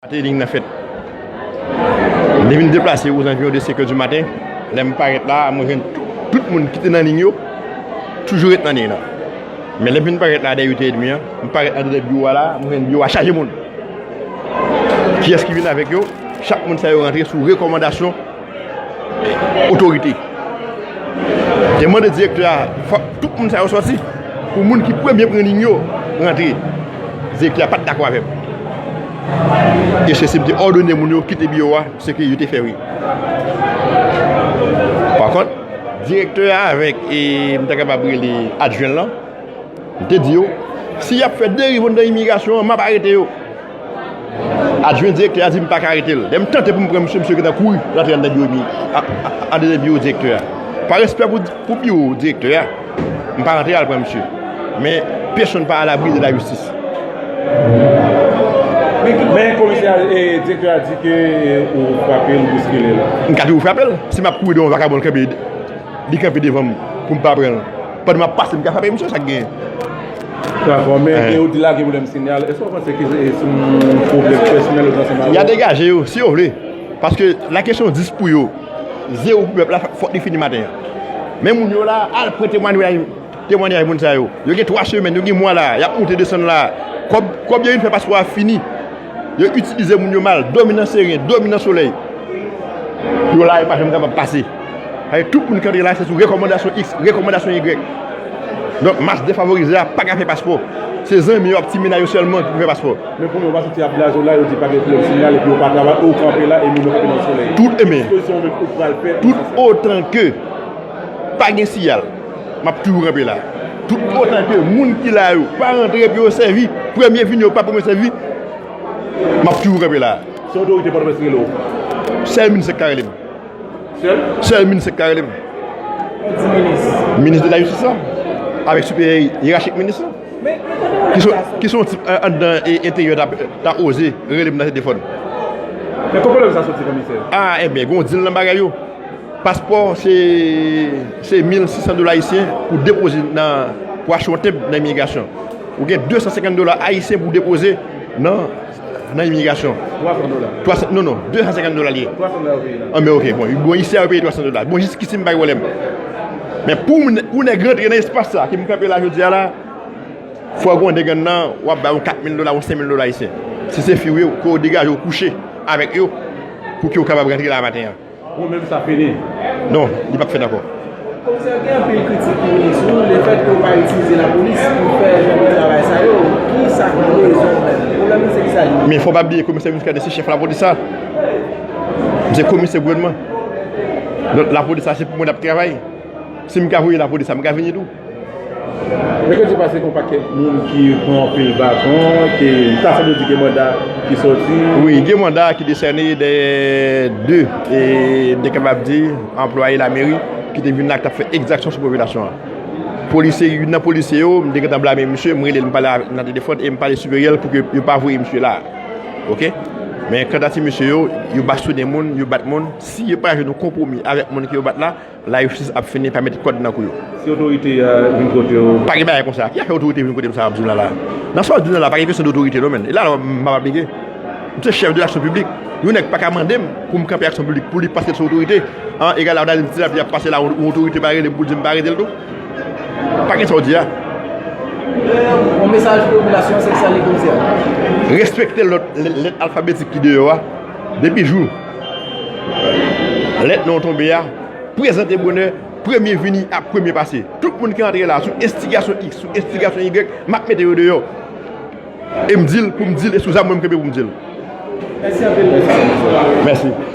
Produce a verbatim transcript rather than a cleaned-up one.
Maten, liy nan fèt. M te vin deplase ozanviwon de senk è di maten. Lè m parèt la, mwen jwenn tout, tout moun ki te nan liy yo toujou ret nan liy nan. Men lè m vin parèt la, dèyè uit è edmi an, m parèt anndan biwo a la, mwen jwenn biwo a chaje moun. Kiyès ki vin avèk yo? Chak moun sa yo rantre sou rekòmandasyon otorite. Te mande direktè a, fòk tout moun sa yo sòti pou moun ki premye pran liy yo rantre. Direktè a pa t dakò avè m. E se si m te òdone moun yo kite biwo a, se ke yo te fè wi. Pa kont, direktè a avèk, e, m ta kapab rele adjwen l lan, m te di yo, si y ap fè deriv anndan imigrasyon an, m ap arete yo. Adjwen direktè a di m pa ka arete l. Lè m tante pou m pran misye, misye gentan kouri rantre anndan biwo imi-, a, a, anndan biwo direktè a. Pa respè pou, pou biwo direktè a, m pa rantre al pran misye. Men, pèsonn pa alabri de la jistis. Men komisè a, e, direktè a di ke, e, ou frape l, ou boskile l. M ka toujou frape l. Si m ap kouri devan yon vakabon, l kanpe, li kanpe devan m pou m pa pran l. Pandan m ap pase, m ka frape misye, sa k genyen? Dakò, men e ou di lage pwoblèm sinyal. Èske w panse ke se, se yon pwoblèm pèsonèl ou ansanm avè l? Y a degaje yo, si yo vle. Paske la kesyon dis pou yo, zewo pou pèp la, fòk li fini maten an. Men moun yo la, al pran temwanyaj, temwanyaj moun sa yo. Yo gen twa semèn, yo gen mwa la, y ap monte desann la. Kòb, kòb yo vin fè paspò a fini. Yo itilize moun yo mal, dòmi nan seren, dòmi nan solèy. Yo la, yo pa janm kapab pase. Sa vle di tout moun ki antre la, se sou rekòmandasyon X, rekòmandasyon Y. Donk, mas defavorize a pa ka fè paspò. Se zanmi yo ak ti mennaj yo sèlman ki pou fè paspò. Men pou nou pa soti ap blaze w la, yo di pa gen pwoblèm sinyal, epi yo pa travay, ou kanpe la, e moun yo kanpe nan solèy. Tout, e men, dispozisyon ou menm ou pral fè, tout otan ke pa gen siyal, m ap toujou kanpe la. Tout otan ke moun ki la yo pa rantre epi yo sèvi, premye vini yo pa premye sèvi, m ap toujou kanpe la. Si otorite Pòtoprens rele w? Sèl minis k ka rele m. Sèl? Sèl minis k ka rele m. Ou di minis? Minis de la jistis la. Avèk siperyè yerachik minis la. Men, men kote pwoblèm sa soti? Ki se yon tip, eh, anndan e enteryè ta, ta oze rele m nan telefòn. Men kote pwoblèm sa soti, komisè? Ah, ebyen, gen yon dil nan bagay yo. Paspò, se, se mil sis san dola ayisyen pou depoze nan, pou achte yon tenb nan imigrasyon. Ou gen de san senkant dola ayisyen pou depoze nan, nan imigrasyon. Twa san dola. Twa san, non, non, de san senkant dola li ye. Twa san dola ou peye la. Ah, men ok, bon, bon, isi a yo peye twa san dola. Bon, jiskisi m pa gen pwoblèm. Men pou, pou nèg rantre nan espas sa, ke m kanpe la jodi a la, fò w gen yon nèg anndan, w ap ba yon kat mil dola, yon senk mil dola ayisyen. Si se fi w ye, ke w degaje w kouche avèk yo, pou ke w kapab rantre la maten an. Ou menm sa fini? Non, li p ap fèt ankò. Komisè, gen anpil kritik pou minis ou, lefèt ke w pa itilize lapolis pou fè jan de travay sa yo. Kisa ki rezon? Pwoblèm nan se kisa li ye? Men fò w pa bliye komisè Muscadin se chèf lapolis la. M se komisè gouvènman. Donk lapolis la se pou mwen l ap travay. Si m ka voye lapolis la, m ka vini tou. Mèkredi pase, gen yon pakèt moun ki pran anpil baton, ke ta sanble di gen manda ki sòti. Wi, gen manda ki desène dèyè de, e, de kapab di, anplwaye lameri ki te vin la, ki t ap fè egzaksyon sou popilasyon an. Polisye, youn nan polisye yo, m te gentan blame misye, m rele l, m pale avèk nan telefòn e m pale siperyè l pou ke yo pa voye misye la. Oke? Men kanta ti mesye yo, yo bastonnen moun, yo bat moun. Si yo pa jwenn yon konpwomi avèk moun ke yo bat la, lajistis ap fini pa mete kòd nan kou yo. Si otorite a vin kote w? Pa gen bagay konsa. Ki afè otorite vin kote m sa w ap di m la la? Nan sa w ap di m la la, pa gen kesyon de otorite non, menn. E la la, m ap aplike. M se chèf de laksyon piblik. Yon nèg pa ka mande m pou m kanpe aksyon piblik pou li paske l se otorite. An, egal a w ta di m ti lapli ap pase la, yon otorite pa rele m pou l di m pa arete l tou. Pa gen sa w di a. Yon mesaj pou popilasyon an, se sa li komisè a. Respekte lòt lè-, lèt alfabetik ki deyò a. Depi jou lèt non w tonbe a, prezante bonè, premye vini ak premye pase. Tout moun ki antre la, sou enstigasyon X, sou enstigasyon Y, m ap mete yo deyò. E m di l pou m di l, e sou zam mwen m kenbe pou m di l. Mèsi anpil, mèsi. Mèsi.